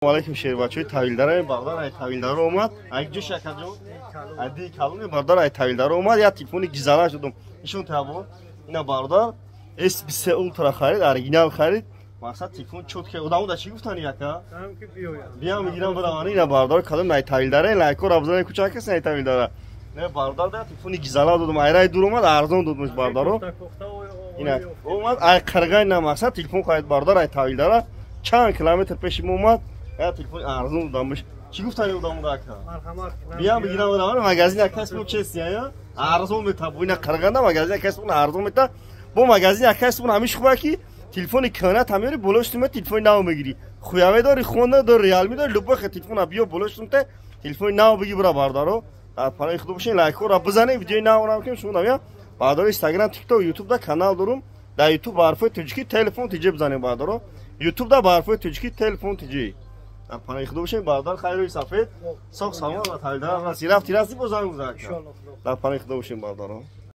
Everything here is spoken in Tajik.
Алейкум, шербачои Тавилдара. Бардар ай Тавилдаро омад. Ай ҷо, шакаҷон? Ади калони бардар ай Тавилдаро омад. Я телефони гизара шудум. Ишон табо. Ина бардар S23 Ultra харид, оригинал харид. Мақсад, телефон чётко. Одамо да чӣ гуфтани, яка? Биям мегирам, барам. Ина бардар калон ай Тавилдара, лайко бизанед, кучак аст ай Тавилдара. Не, бардар да телефони гизара додум. Айрай дур омад, арзон додумш бардаро. Ина омад ай Қирғай, на мақсад телефон харид бардар ай Тавилдара. Чанд километр пеши мо омад. Я телефони арзон додамш. Чӣ гуфтани одамо да, ака? Биям бигирам, барам. Магазин акас мо честия, я? Арзон мета. Бо ина Қирғанда магазин акас мо арзон мета. Бо магазин акас мо ҳамиш хуба ки телефони кӯҳна тамёри, болош туме телефони нав мегирӣ. Хуяме дори, хонда дори, Реалми дори, любой телефона биё, болош тумте телефони нав бигир, бура. Бардаро, дар панои худо бошед, лайкҳоро бизанед, видеои нав кунем. Шумо намя бардаро, Инстаграм, Тикток, Ютуб да канал дорум. Дар Ютуб Барфои Тоҷикӣ Телефон Тиҷи бизанед, бардаро. Ютуб да Барфои Тоҷикӣ Телефон Тиҷи. Дар панои худо бошед, бардар, хайрӯи сафед, соқ саломат ва талидар раси рафти расти бо занг бизан. Дар панои худо бошед, бардаро.